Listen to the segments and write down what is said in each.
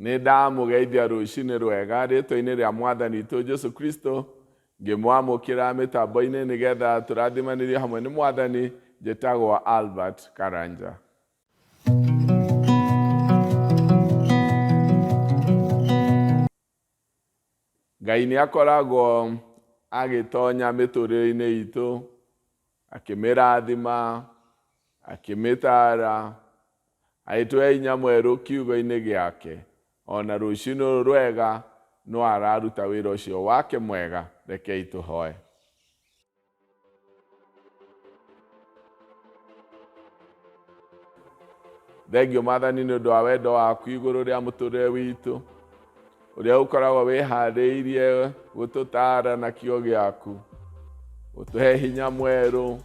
Nĩ ndamũgeithia rũcinĩ rwega rĩtwa-inĩ rĩa Mwathani witũ Jesu Kristo, ngĩmwamũkĩra mĩtambo-inĩ nĩgetha tũrathimanĩrio hamwe nĩ Mwathani. Njĩtagwo Albert Karanja. Ngai nĩ akoragwo agĩtonya mĩtũrĩre-inĩ itũ, akĩmĩrathima, akĩmĩtara, agĩtũhe hinya mwerũ kiugo-inĩ gĩake. Ona rũcinĩ rũrũ rwega no araruta wĩra ũcio wake mwega. Rekei tũhoe. Thengio Mwathani nĩ ũndũ wa wendo waku igũrũ rĩa mũtũrĩre witũ, ũrĩa ũkoragwo wĩharĩirie gũtũtaara na kiugo gĩaku, gũtũhe hinya mwerũ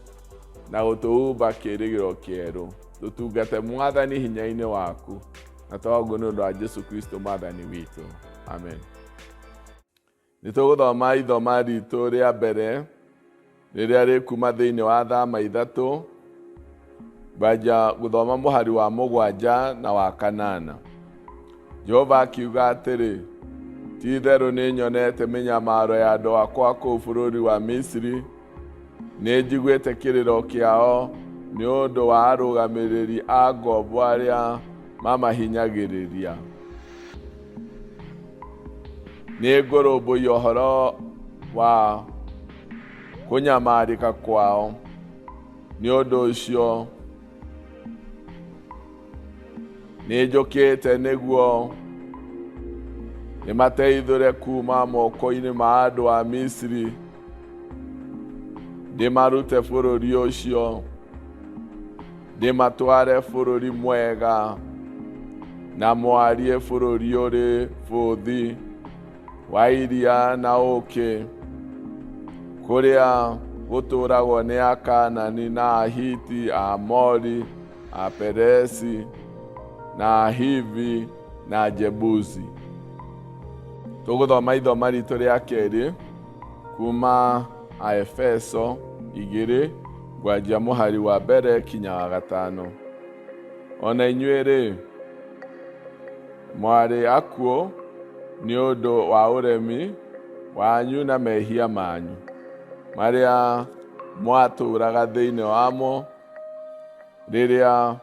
na gũtũhumba kĩĩrĩgĩrĩro kĩerũ. Tũtungate Mwathani hinya-inĩ waku, na twaũguo nĩ ũndũ wa Jesu Kristo Mwathani witũ. Amen. Nĩ tũgũthoma ithoma ritũ rĩa mbere rĩrĩa rĩkuma thĩinĩ wa Thama 3, ngwanja gũthoma mũhari wa 7 na wa 8. Jehova akiuga atĩrĩ, ti itherũ nĩ nyonete mĩnyamaro ya andũ akwa kũu bũrũri wa Misiri, nĩ njiguĩte kĩrĩro kĩao nĩ ũndũ wa arũgamĩrĩri a ngombo arĩa mamahinyagĩrĩria. Nĩ ngũrũmbũiya ũhoro wa kũnyamarĩka kwao, nĩ ũndũ ũcio nĩ njũkĩte nĩguo nĩmateithũre kuma moko-inĩ ma andũ a Misiri, ndĩmarute bũrũri ũcio, ndĩmatware bũrũri mwega na mwarie, bũrũri ũrĩ bũthi wa iria na ũũkĩ, kũrĩa gũtũũragwo nĩ Akaanani na Ahiti, Aamori, Aperesi na Ahivi na Jebusi. Tũgũthoma ithoma ritũ rĩa kerĩ kuma Aefeso 2, ngwanjia mũhari wa 1 kinya wa 5. Ona inyuĩ-rĩ, mwarĩ akuũ nĩ ũndũ wa ũremi wanyu na mehia manyu marĩa mwatũũraga thĩinĩ wamo rĩrĩa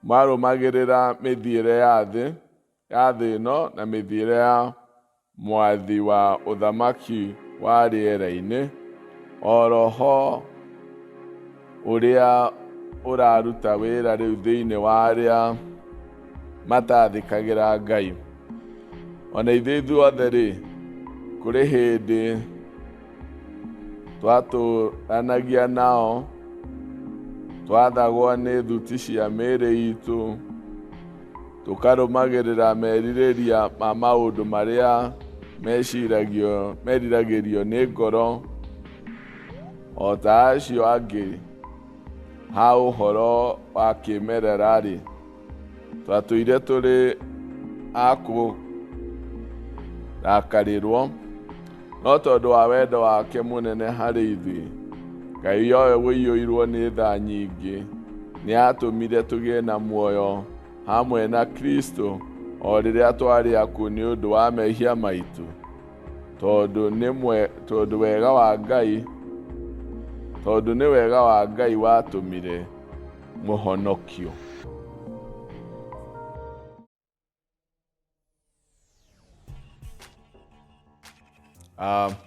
mwarũmagĩrĩra mĩthiĩre ya thĩ ya thĩ ĩno na mĩthiĩre ya mwathi wa ũthamaki wa rĩera-inĩ, o roho ũrĩa ũraruta wĩra rĩu thĩinĩ wa arĩa matathĩkagĩra Ngai. Ona ithuĩ ithuothe-rĩ, kũrĩ hĩndĩ twatũranagia nao, twathagwo nĩ thuti cia mĩĩrĩ itũ, tũkarũmagĩrĩra merirĩria ma maũndũ marĩa meciragio meriragĩrio nĩ ngoro, o ta acio angĩ. Ha ũhoro wa kĩmerera-rĩ, twatũire tũrĩ a kũrakarĩrwo, no tondũ wa wendo wake mũnene harĩ ithuĩ, Ngai owe ũiyũirwo nĩ tha nyingĩ nĩ aatũmire tũgĩe na muoyo hamwe na Kristo o rĩrĩa twarĩ akuũ nĩ ũndũ wa mehia maitũ. Tondũ nĩ mwe, tondũ wega wa Ngai, tondũ nĩ wega wa Ngai watũmire mũhonokio.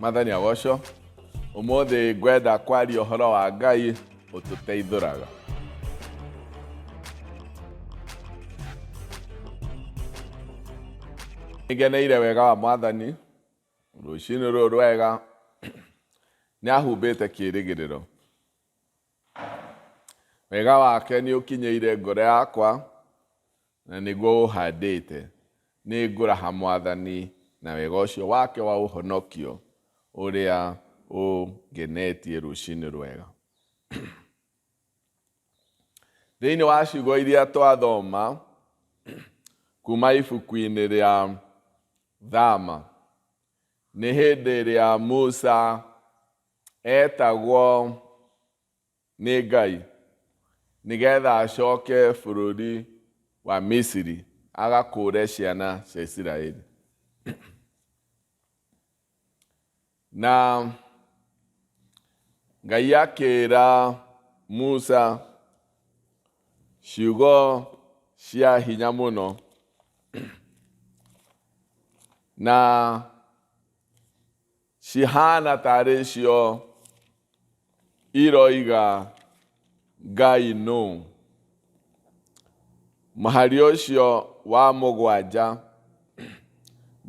Mwathani agocwo. Ũmũthĩ ngwenda kwaria ũhoro wa Ngai ũtũteithũraga. Nĩngeneire wega wa Mwathani rũcinĩ rũrũ rwega, nĩ ahumbĩte kĩĩrĩgĩrĩro. Wega wake nĩ ũkinyĩire ngoro yakwa na nĩguo ũhandĩte. Nĩ ngũraha Mwathani na wega ũcio wake wa ũhonokio ũrĩa ũngenetie rũcinĩ rwega. Thĩinĩ wa ciugo iria twathoma kuma ibuku-inĩ rĩa Thama, nĩ hĩndĩ ĩrĩa Musa etagwo nĩ Ngai nĩgetha acoke bũrũri wa Misiri. Agakũũre ciana cia Isiraeli. Na Ngai akĩra Musa ciugo cia hinya mũno na cihana tarĩ cio iroiga Ngai nũ. Mũhari ũcio wa 7,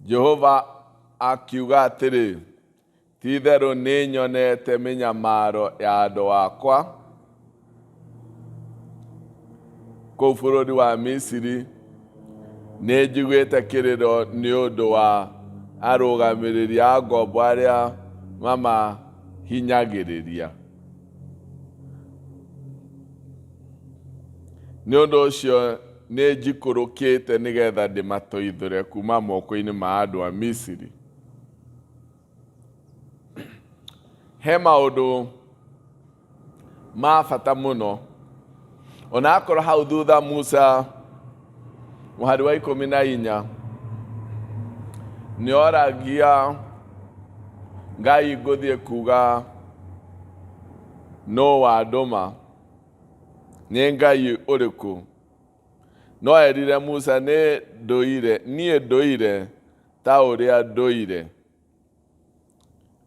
Jehova akiuga atĩrĩ, ti-itherũ nĩnyonete mĩnyamaro ya andũ akwa kũu bũrũri wa Misiri, nĩnjiguĩte kĩrĩro nĩ ũndũ wa arũgamĩrĩri a ngombo arĩa mamahinyagĩrĩria. Nĩ ũndũ ũcio nĩnjikũrũkĩte nĩgetha ndĩmatoithũre kuma moko-inĩ ma andũ a Misiri. He maũndũ ma bata mũno ona akorwo hau thutha Musa mũhari wa 14 nĩoragia Ngai ngũthiĩ kuga nũ wandũma, nĩ Ngai ũrĩkũ? No erire Musa nĩ ndũire, niĩ ndũire ta ũrĩa ndũire.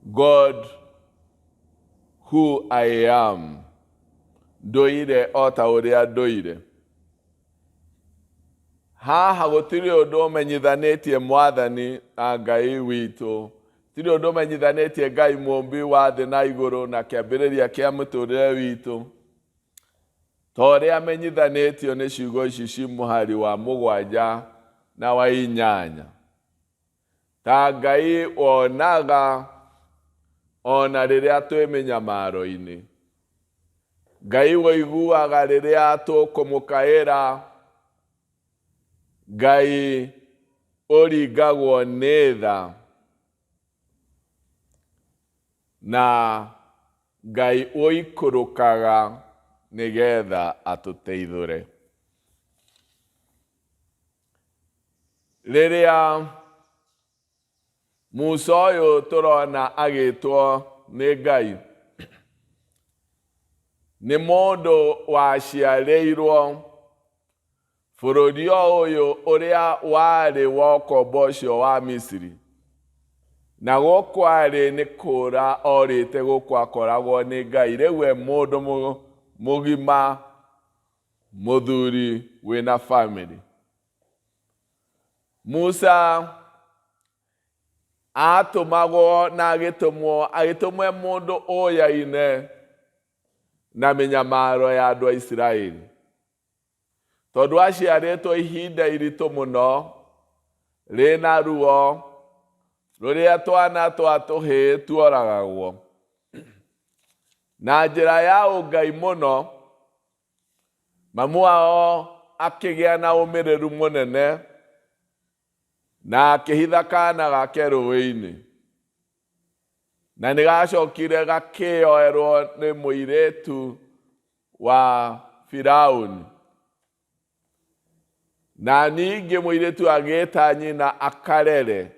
God who I am, ndũire o ta ũrĩa ndũire. Haha gũtirĩ ũndũ ũmenyithanĩtie Mwathani na Ngai witũ, gũtirĩ ũndũ ũmenyithanĩtie Ngai mũmbi wa thĩ na igũrũ na kĩambĩrĩria kĩa mũtũrĩre witũ ta ũrĩa amenyithanĩtio nĩ ciugo ici ci mũhari wa 7 na wa 8. Ta Ngai wonaga ona rĩrĩa twĩ mĩnyamaro-inĩ, Ngai ũiguaga rĩrĩa tũkũmũkaĩra, Ngai ũringagwo nĩ tha na Ngai ũikũrũkaga nĩgetha atũteithũre. Rĩrĩa Musa ũyũ tũrona agĩtwo nĩ Ngai, nĩ mũndũ waciarĩirwo bũrũri o ũyũ ũrĩa warĩ wa ũkombo ũcio wa Misiri. Na gũkũ arĩ nĩ kũũra orĩte gũkũ akoragwo nĩ Ngai. Rĩu e mũndũ mũgima, mũthuri wĩna family. Musa atũmagwo na agĩtũmwo, agĩtũmwo e mũndũ ũyaine na mĩnyamaro ya andũ a Isiraeli. Tondũ aciarĩtwo ihinda iritũ mũno, rĩna ruo, rũrĩa twana twa tũhĩĩ tuoragagwo. Na njĩra ya ũngai mũno, mamu wao akĩgĩa na ũmĩrĩru mũnene na akĩhitha kana gake rũĩ-inĩ. Na nĩ gacokire gakĩoerwo nĩ mũirĩtu wa Firauni. Na ningĩ mũirĩtu agĩta nyina akarere,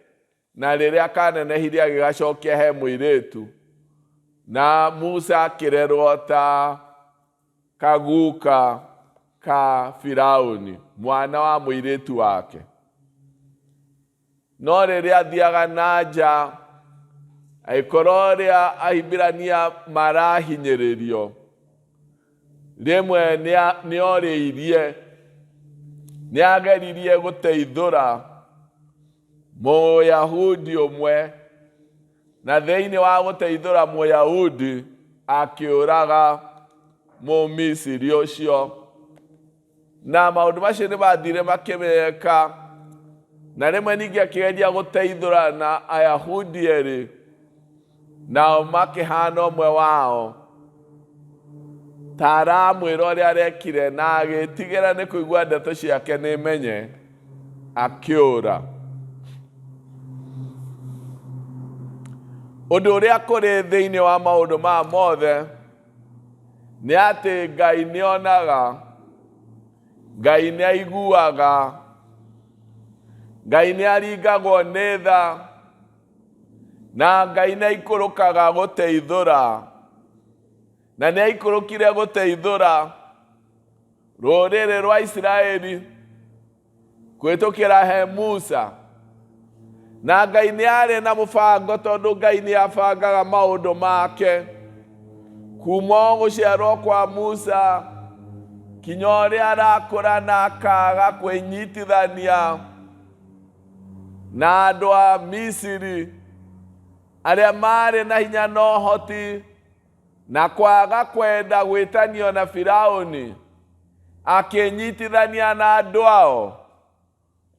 na rĩrĩa kanenehire agĩgacokia he mũirĩtu, na Musa akĩrerwo ta kaguka ka Firauni, mwana wa mũirĩtu wake. No rĩrĩa athiaga na nja, agĩkorwo ũrĩa Ahibirania marahinyĩrĩrio, rĩmwe nĩorĩirie, nĩageririe gũteithũra Mũyahudi ũmwe, na thĩinĩ wa gũteithũra Mũyahudi akĩũraga Mũmisiri ũcio. Na maũndũ macio nĩ mathire makĩmenyeka, na rĩmwe ningĩ akĩgeria gũteithũra na Ayahudi erĩ, nao makĩhana ũmwe wao ta aramwĩra ũrĩa arekire, na agĩtigĩra nĩ kũigua ndeto ciake nĩ menye, akĩũra. Ũndũ ũrĩa kũrĩ thĩinĩ wa maũndũ maya mothe nĩ atĩ Ngai nĩonaga, Ngai nĩaiguaga, Ngai nĩ aringagwo nĩ tha na Ngai nĩ aikũrũkaga gũteithũra, na nĩ aikũrũkire gũteithũra rũrĩrĩ rwa Isiraeli kũhĩtũkĩra he Musa. Na Ngai nĩ arĩ na mũbango tondũ Ngai nĩ abangaga maũndũ make kuma o gũciarwo kwa Musa kinya ũrĩa arakũra na akaga kwĩnyitithania na andũ a Misiri arĩa marĩ na hinya na ũhoti na kwaga kwenda gwĩtanio na Firauni akĩnyitithania na andũ ao.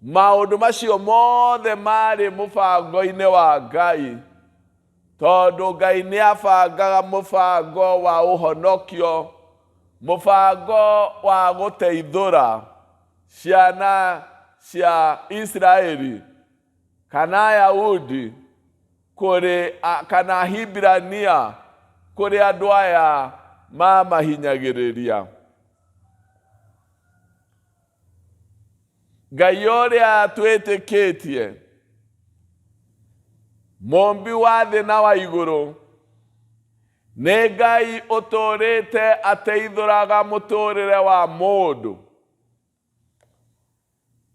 Maũndũ macio mothe marĩ mũbango-inĩ wa Ngai, tondũ Ngai nĩ abangaga mũbango wa ũhonokio, mũbango wa gũteithũra ciana cia Isiraeli kana Ayahudi kũrĩ kana Ahibirania kũrĩ andũ aya mamahinyagĩrĩria. Ngai ũrĩa twĩtĩkĩtie, mũmbi wa thĩ na wa igũrũ, nĩ Ngai ũtũũrĩte ateithũraga mũtũũrĩre wa mũndũ.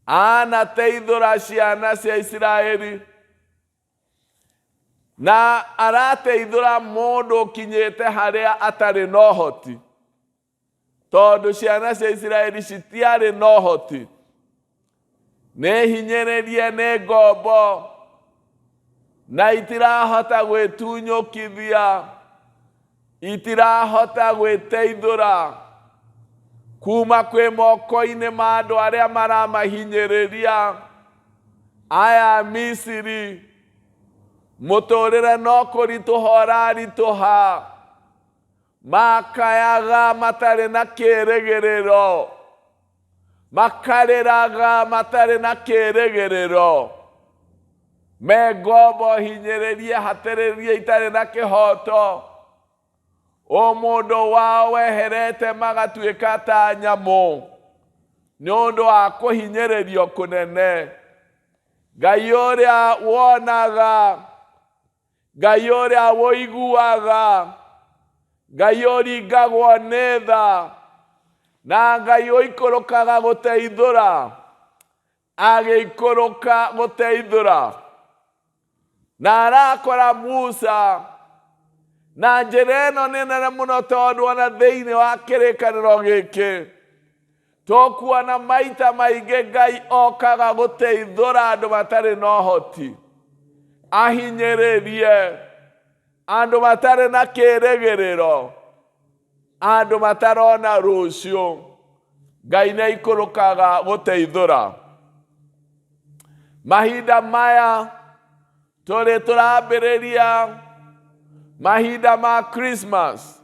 Anateithũra ciana cia Isiraeli na arateithũra mũndũ ũkinyĩte harĩa atarĩ na ũhoti. Tondũ ciana cia Isiraeli citiarĩ na ũhoti, nĩ hinyĩrĩrie nĩ ngombo na itirahota gwĩtunyũkithia, itirahota gwĩteithũra kuma kwĩ moko-inĩ ma andũ arĩa maramahinyĩrĩria aya a Misiri. Mũtũrĩre no kũritũha ũraritũha. Makayaga matarĩ na kĩĩrĩgĩrĩro, makarĩraga matarĩ na kĩĩrĩgĩrĩro, me ngombo hinyĩrĩrie hatĩrĩrie itarĩ na kĩhooto, ũmũndũ wao weherete magatuĩka ta nyamũ nĩ ũndũ wa kũhinyĩrĩrio kũnene. Ngai ũrĩa wonaga, Ngai ũrĩa ũiguaga, Ngai ũringagwo nĩ tha, na Ngai ũikũrũkaga gũteithũra, agĩikũrũka gũteithũra. Na arakora Musa na njĩra ĩno nĩ nene mũno, tondũ ona thĩinĩ wa kĩrĩkanĩro gĩkĩ tũkuona maita maingĩ Ngai okaga gũteithũra andũ matarĩ na ũhoti, ahinyĩrĩrie andũ matarĩ na kĩĩrĩgĩrĩro, andũ matarona rũciũ. Ngai nĩ aikũrũkaga gũteithũra. Mahinda maya tũrĩ tũrambĩrĩria mahinda ma Christmas,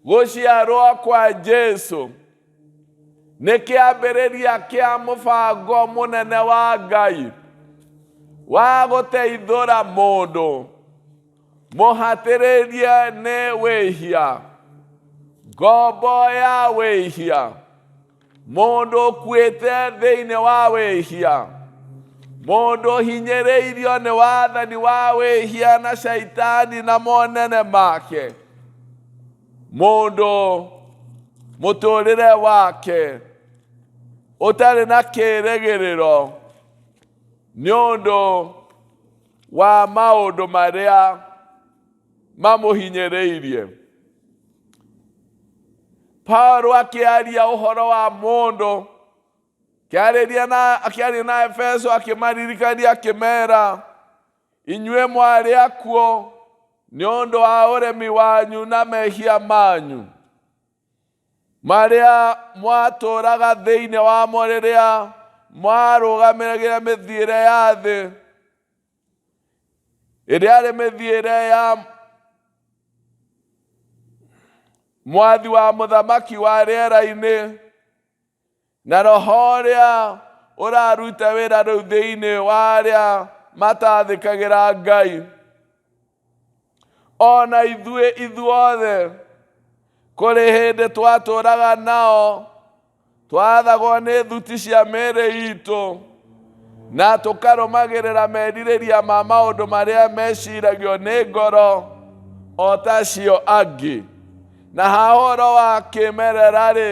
Gũciarwo kwa Jesu nĩ kĩambĩrĩria kĩa mũbango mũnene wa Ngai wa gũteithũra mũndũ mũhatĩrĩrie nĩ wĩhia, ngombo ya wĩhia, mũndũ ũkuĩte thĩinĩ wa wĩhia, mũndũ ũhinyĩrĩirio nĩ wathani wa wĩhia na shaitani na monene make, mũndũ mũtũrĩre wake ũtarĩ na kĩĩrĩgĩrĩro nĩ ũndũ wa maũndũ marĩa mamũhinyĩrĩirie. Paulo akĩaria ũhoro wa mũndũ akĩarĩria na akĩaria na Efeso akĩmaririkania akĩmera, inyuĩ mwarĩ akuũ nĩ ũndũ wa ũremi wanyu na mehia manyu marĩa mwatũũraga thĩinĩ wamo rĩrĩa mwarũgamĩrĩire mĩthiĩre ya thĩ ĩrĩa yarĩ mĩthiĩre ya mwathi wa mũthamaki wa rĩera-inĩ na roho ũrĩa ũraruta wĩra rĩu thĩinĩ wa arĩa matathĩkagĩra Ngai. Ona ithuĩ ithuothe kũrĩ hĩndĩ twatũũraga nao, twathagwo nĩ thuti cia mĩĩrĩ itũ. Na tũkarũmagĩrĩra merirĩria ma maũndũ marĩa meciragio nĩ ngoro o tacio angĩ. Na ha ũhoro wa kĩmerera-rĩ,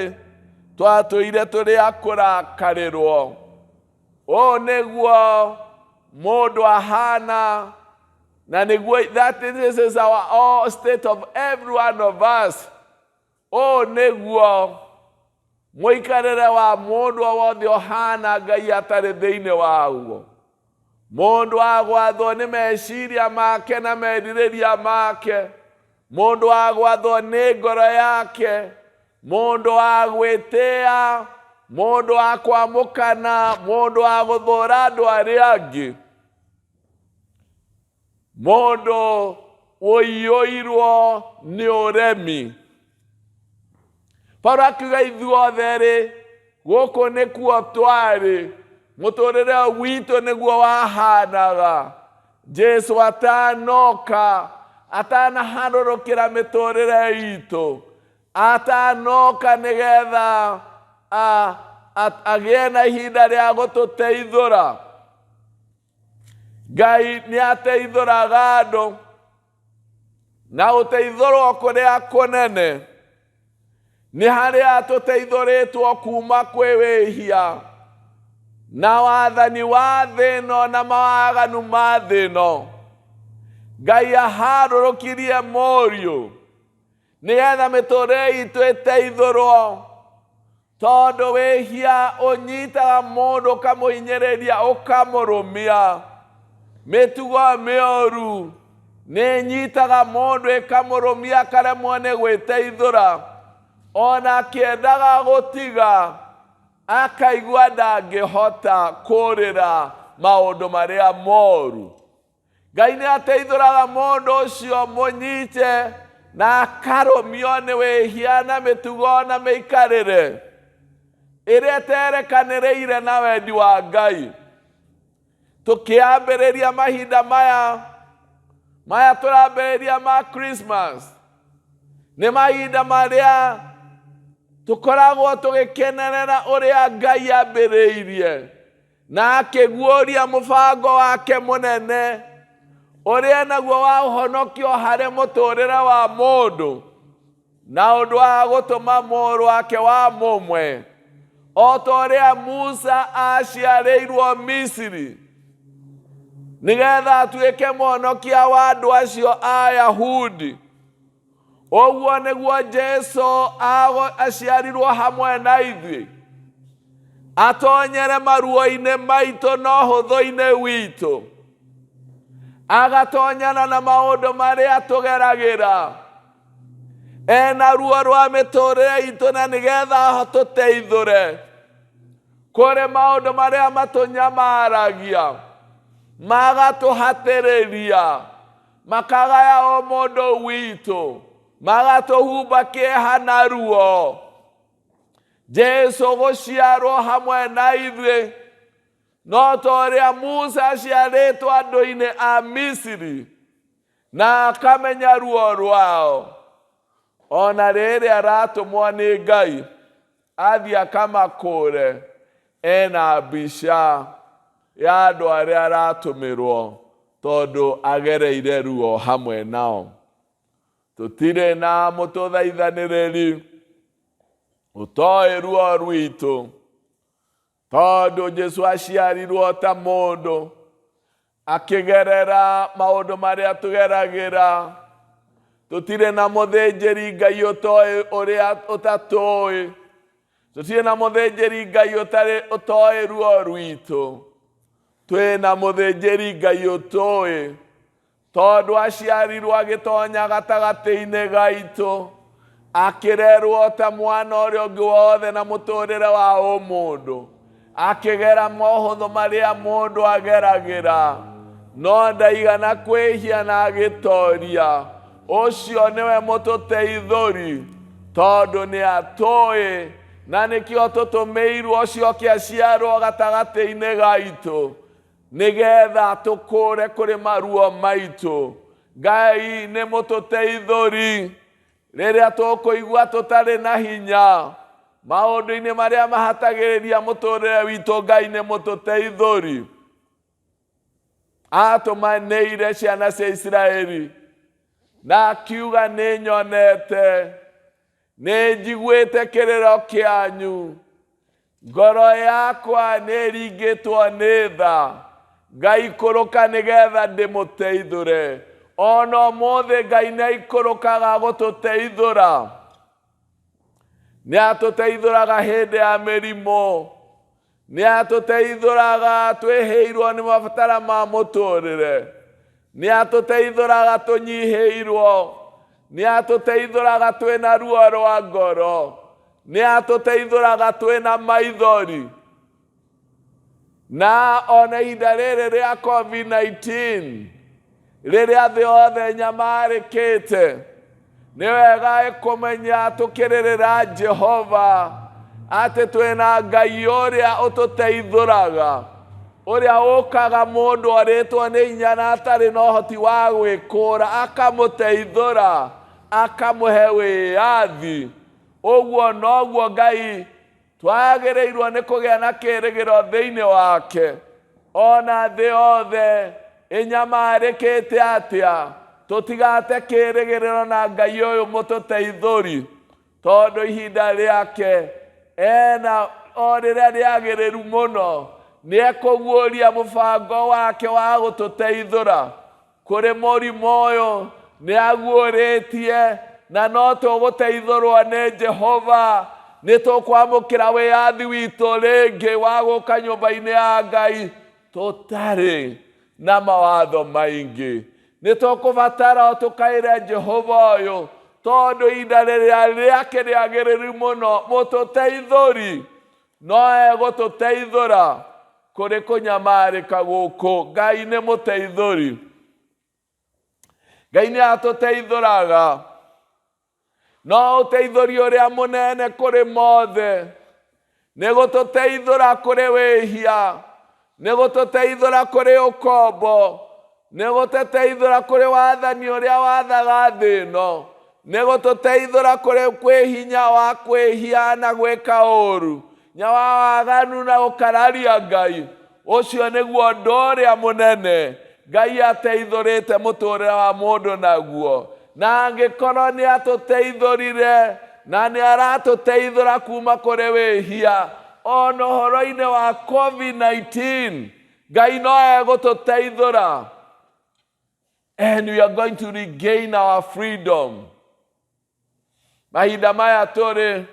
twatũire tũrĩ a kũrakarĩrwo. Ũũ nĩguo mũndũ ahana na nĩguo, that this is our all state of every one of us. Ũũ nĩguo mũikarĩre wa mũndũ o wothe ũhana Ngai atarĩ thĩinĩ waguo. Mũndũ agwathwo nĩ meciria make na merirĩria make, mũndũ agwathwo nĩ ngoro yake, mũndũ wa gwĩtĩa, mũndũ wa kwamũkana, mũndũ wa gũthũra andũ arĩa angĩ, mũndũ ũiyũirwo nĩ ũremi. Paulo akiuga ithuothe rĩ, gũkũ nĩkuo twarĩ, mũtũrĩre witũ nĩguo wahanaga. Jesu atanoka, atanaharũrũkĩra mĩtũrĩre itũ, atanoka nĩgetha agĩe na ihinda rĩa gũtũteithũra. Ngai nĩ ateithũraga andũ na gũteithũrwo kũrĩa kũnene nĩ harĩa tũteithũrĩtwo kuma kwĩ wĩhia na wathani wa thĩ ĩno na mawaganu ma thĩ ĩno. Ngai aharũrũkirie Mũriũ nĩgetha mĩtũrĩre itũ ĩteithũrwo, tondũ wĩhia ũnyitaga mũndũ ũkamũhinyĩrĩria ũkamũrũmia. Mĩtugo mĩũru nĩ ĩnyitaga mũndũ ĩkamũrũmia akaremwo nĩ gwĩteithũra, ona akĩendaga gũtiga akaigua ndangĩhota kũrĩra maũndũ marĩa moru. Ngai nĩ ateithũraga mũndũ ũcio mũnyite na akarũmio nĩ wĩhia na mĩtugo na mĩikarĩre ĩrĩa ĩterekanĩrĩire na wendi wa Ngai. Tũkĩambĩrĩria mahinda maya maya tũrambĩrĩria ma Christmas, nĩ mahinda marĩa tũkoragwo tũgĩkenerera ũrĩa Ngai ambĩrĩirie na akĩguũria mũbango wake mũnene ũrĩa naguo wa ũhonokio harĩ mũtũrĩre wa mũndũ, na ũndũ wa gũtũma mũrũ wake wa mũmwe, o ta ũrĩa Musa aciarĩirwo Misiri, nĩgetha atuĩke mũhonokia wa andũ acio a Yahudi. Ũguo nĩguo Jesu aciarirwo hamwe na ithuĩ, atonyere maruo-inĩ maitũ na ũhũthũ-inĩ witũ, agatonyana na maũndũ marĩa tũgeragĩra, ena ruo rwa mĩtũrĩre itũ, na nĩgetha tũteithũre kũrĩ maũndũ marĩa matũnyamaragia, magatũhatĩrĩria, makagaya o mũndũ witũ, magatũhumba kĩeha na ruo. Jesu gũciarwo hamwe na ithuĩ no ta ũrĩa Musa aciarĩtwo andũ-inĩ a Misiri na akamenya ruo rwao. Ona rĩrĩa aratũmwo nĩ Ngai athiĩ akamakũre, ena mbica ya andũ arĩa aratũmĩrwo, tondũ agereire ruo hamwe nao. Tũtirĩ na mũtũthaithanĩrĩri ũtoĩ ruo rwitũ, tondũ Jesu aciarirwo ta mũndũ akĩgerera maũndũ marĩa tũgeragĩra. Tũtirĩ na mũthĩnjĩri Ngai ũtoĩ ũrĩa ũtatũĩ, tũtirĩ na mũthĩnjĩri Ngai ũtarĩ ũtoĩ ruo rwitũ. Twĩna mũthĩnjĩri Ngai ũtũĩ, tondũ aciarirwo agĩtonya gatagatĩ-inĩ gaitũ, akĩrerwo ta mwana ũrĩa ũngĩ wothe na mũtũrĩre wa ũmũndũ, akĩgera mohũthũ marĩa mũndũ ageragĩra, no ndaigana kwĩhia na agĩtoria. Ũcio nĩwe mũtũteithũri, tondũ nĩ atũĩ, na nĩkĩo tũtũmĩirwo ũcio aciarwo gatagatĩ-inĩ gaitũ, nĩgetha tũkũre kũrĩ maruo maitũ. Ngai nĩ mũtũteithũri rĩrĩa tũkũigua tũtarĩ na hinya maũndũ-inĩ marĩa mahatagĩrĩria mũtũrĩre witũ. Ngai nĩ mũtũteithũri. Atũmanĩire ciana cia Isiraeli na akiuga nĩ nyonete, nĩ njiguĩte kĩrĩro kĩanyu, ngoro yakwa nĩ ĩringĩtwo nĩ tha, ngaikũrũka nĩgetha ndĩmũteithũre. Ona ũmũthĩ Ngai nĩ aikũrũkaga gũtũteithũra. Nĩ atũteithũraga hĩndĩ ya mĩrimũ, nĩ atũteithũraga twĩhĩirwo nĩ mabatara ma mũtũrĩre, nĩ atũteithũraga tũnyihĩirwo, nĩ atũteithũraga twĩna ruo rwa ngoro, nĩ atũteithũraga twĩna maithori. Na ona ihinda rĩrĩ rĩa COVID-19 rĩrĩa thĩ yothe nyamarĩkĩte, nĩ wega kũmenya tũkĩrĩrĩra Jehova atĩ twĩna Ngai ũrĩa ũtũteithũraga, ũrĩa ũkaga mũndũ orĩtwo nĩ hinya na atarĩ na ũhoti wa gwĩkũra, akamũteithũra, akamũhe wĩyathi. Ũguo noguo Ngai twagĩrĩirwo nĩ kũgĩa na kĩĩrĩgĩrĩro thĩinĩ wake. Ona thĩ yothe ĩnyamarĩkĩte atĩa, tũtigate kĩĩrĩgĩrĩro na Ngai ũyũ mũtũteithũri, tondũ ihinda rĩake ena o rĩrĩa rĩagĩrĩru mũno, nĩ ekũguũria mũbango wake wa gũtũteithũra. Kũrĩ mũrimũ ũyũ nĩ aguũrĩtie, na no tũgũteithũrwo nĩ Jehova. Nĩ tũkwamũkĩra wĩyathi witũ rĩngĩ wa gũka nyũmba-inĩ ya Ngai tũtarĩ na mawatho maingĩ. Nĩ tũkũbatara tũkaĩre Jehova ũyũ, tondũ ihinda rĩrĩa rĩake rĩagĩrĩru mũno, mũtũteithũri no egũtũteithũra kũrĩ kũnyamarĩka gũkũ. Ngai nĩ mũteithũri, Ngai nĩ atũteithũraga, no ũteithũri ũrĩa mũnene kũrĩ mothe nĩ gũtũteithũra kũrĩ wĩhia, nĩ gũtũteithũra kũrĩ ũkombo, nĩ gũtũteithũra kũrĩ wathani ũrĩa wathaga thĩ ĩno, nĩ gũtũteithũra kũrĩ kwĩ hinya wa kwĩhia na gwĩka ũru, nya wa waganu na gũkararia Ngai. Ũcio nĩguo ũndũ ũrĩa mũnene Ngai ateithũrĩte mũtũrĩre wa mũndũ naguo. Na angĩkorwo nĩ atũteithũrire na nĩ aratũteithũra kuma kũrĩ wĩhia, ona ũhoro-inĩ wa COVID-19, Ngai no egũtũteithũra. And we are going to regain our freedom. Mahinda maya tũrĩ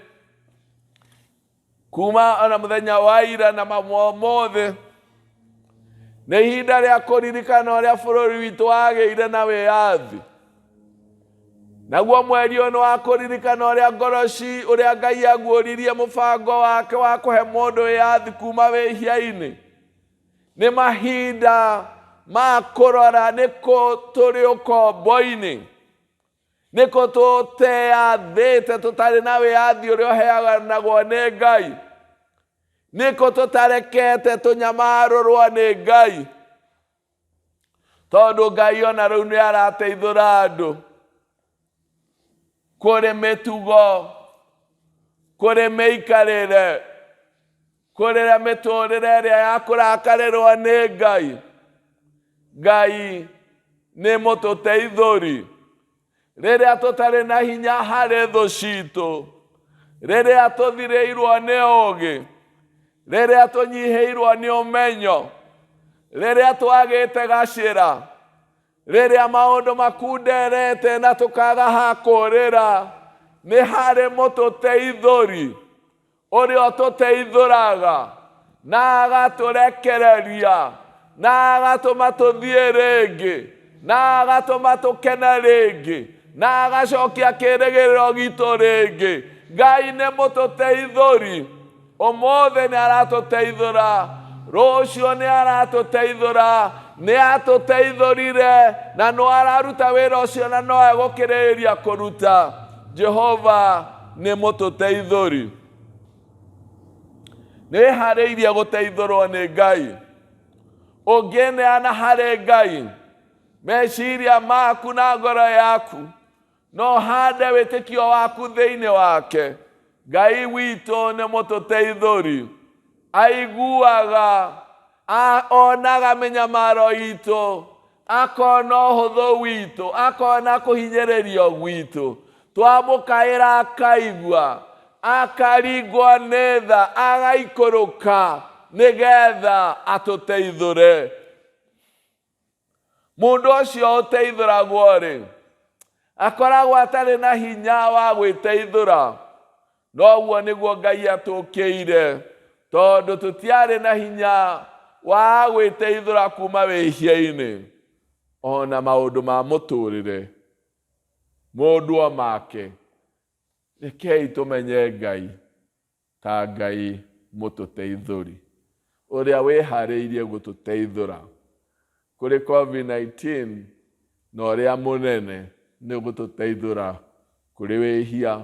kuma ona mũthenya wa ira na mamũthĩ, nĩ ihinda rĩa kũririkana ũrĩa bũrũri witũ wagĩire na wĩyathi. Naguo mweri ũyũ nĩ wa kũririkana ũrĩa ngoroci, ũrĩa Ngai aguũririe mũbango wake wa kũhe mũndũ wĩyathi kuma wĩhia-inĩ. Nĩ mahinda ma kũrora nĩ kũ tũrĩ ũkombo-inĩ, nĩ kũ tũteyathĩte tũtarĩ na wĩyathi ũrĩa ũheanagwo nĩ Ngai, nĩ kũ tũtarekete tũnyamarũrwo nĩ Ngai, tondũ Ngai ona rĩu nĩ arateithũra andũ kũrĩ mĩtugo, kũrĩ mĩikarĩre, kũrĩ mĩtũrĩre ĩrĩa ya kũrakarĩrwo nĩ Ngai. Ngai nĩ mũtũteithũri rĩrĩa tũtarĩ na hinya harĩ thũ citũ, rĩrĩa tũthirĩirwo nĩ ũũgĩ, rĩrĩa tũnyihĩirwo nĩ ũmenyo, rĩrĩa twagĩte gacĩra, rĩrĩa maũndũ makunderete na tũkaga ha kũũrĩra, nĩ harĩ mũtũteithũri ũrĩa ũtũteithũraga na agatũrekereria na agatũma tũthiĩ rĩngĩ na agatũma tũkene rĩngĩ na agacokia kĩĩrĩgĩrĩro gitũ rĩngĩ. Ngai nĩ mũtũteithũri. Ũmũthĩ nĩ aratũteithũra, rũciũ nĩ aratũteithũra, nĩ atũteithũrire na no araruta wĩra ũcio na no egũkĩrĩrĩria kũruta. Jehova nĩ mũtũteithũri. Nĩ wĩharĩirie gũteithũrwo nĩ Ngai? Ũngĩneana harĩ Ngai meciria maku na ngoro yaku, no hande wĩtĩkio waku thĩinĩ wake. Ngai witũ nĩ mũtũteithũri, aiguaga Onaga mĩnyamaro itũ, akona ũhũthũ witũ, akona kũhinyĩrĩrio gwitũ. Twamũkaĩra akaigua, akaringwo nĩ tha, agaikũrũka nĩgetha atũteithũre. Mũndũ ũcio ũteithũragwo rĩ, akoragwo atarĩ na hinya wa gwĩteithũra. Noguo nĩguo Ngai atũkĩire, tondũ tũtiarĩ na hinya wa gwĩteithũra kuma wĩhia-inĩ ona maũndũ ma mũtũrĩre. Mũndũ o make, rekei tũmenye Ngai ta Ngai mũtũteithũri, ũrĩa wĩharĩirie gũtũteithũra kũrĩ COVID-19, na ũrĩa mũnene nĩ gũtũteithũra kũrĩ wĩhia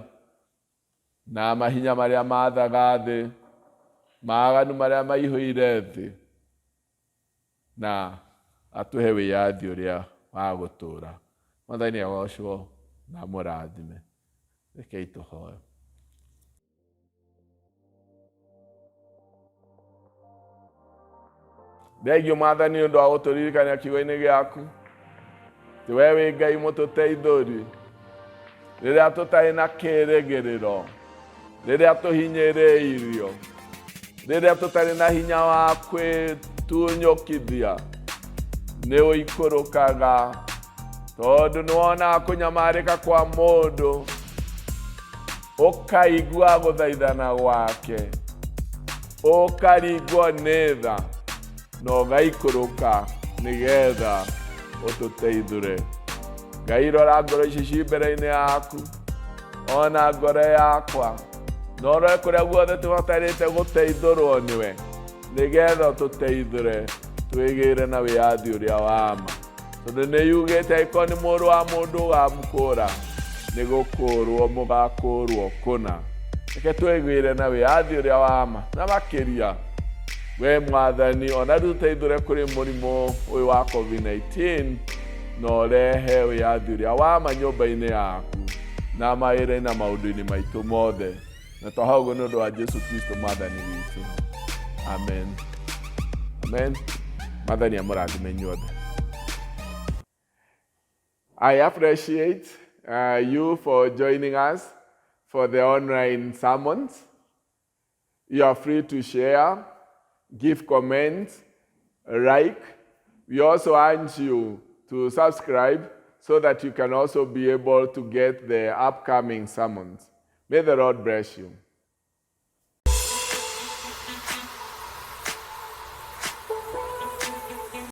na mahinya marĩa mathaga thĩ, maaganu marĩa maihũire thĩ, na atũhe wĩyathi ũrĩa wa gũtũũra. Mwathani agocwo na amũrathime. Rekei tũhoe. Thengio Mwathani nĩ ũndũ wa gũtũririkania kiugo-inĩ gĩaku atĩ we wĩ Ngai mũtũteithũri rĩrĩa tũtarĩ na kĩĩrĩgĩrĩro, rĩrĩa tũhinyĩrĩirio, rĩrĩa tũtarĩ na hinya wa kwĩtunyũkithia, nĩ ũikũrũkaga tondũ nĩ wonaga kũnyamarĩka kwa mũndũ, ũkaigua gũthaithana gwake, ũkaringwo nĩ tha na ũgaikũrũka nĩgetha ũtũteithũre. Ngai, rora ngoro ici ci mbere-inĩ yaku, ona ngoro yakwa, na ũrore kũrĩa guothe tũbatarĩte gũteithũrwo nĩwe, nĩgetha ũtũteithũre twĩgĩre na wĩyathi ũrĩa wa ma, tondũ nĩ yugĩte angĩkorwo nĩ mũrũ wa mũndũ ũgamũkũra, nĩ gũkũrwo mũgakũrwo kũna. Reke twĩgĩre na wĩyathi ũrĩa wa ma, na makĩria we Mwathani ona rĩu tũteithũre kũrĩ mũrimũ ũyũ wa COVID-19, na ũrehe wĩyathi ũrĩa wa ma nyũmba-inĩ yaku na mawĩra-inĩ na maũndũ-inĩ maitũ mothe, na twahoya ũguo nĩ ũndũ wa Jesu Kristo Mwathani witũ. Amen. Amen. Mwathani amũrathime inyuothe. I appreciate you for joining us for the online sermons. You are free to share, give comments, like. We also urge you to subscribe so that you can also be able to get the upcoming sermons. May the Lord bless you.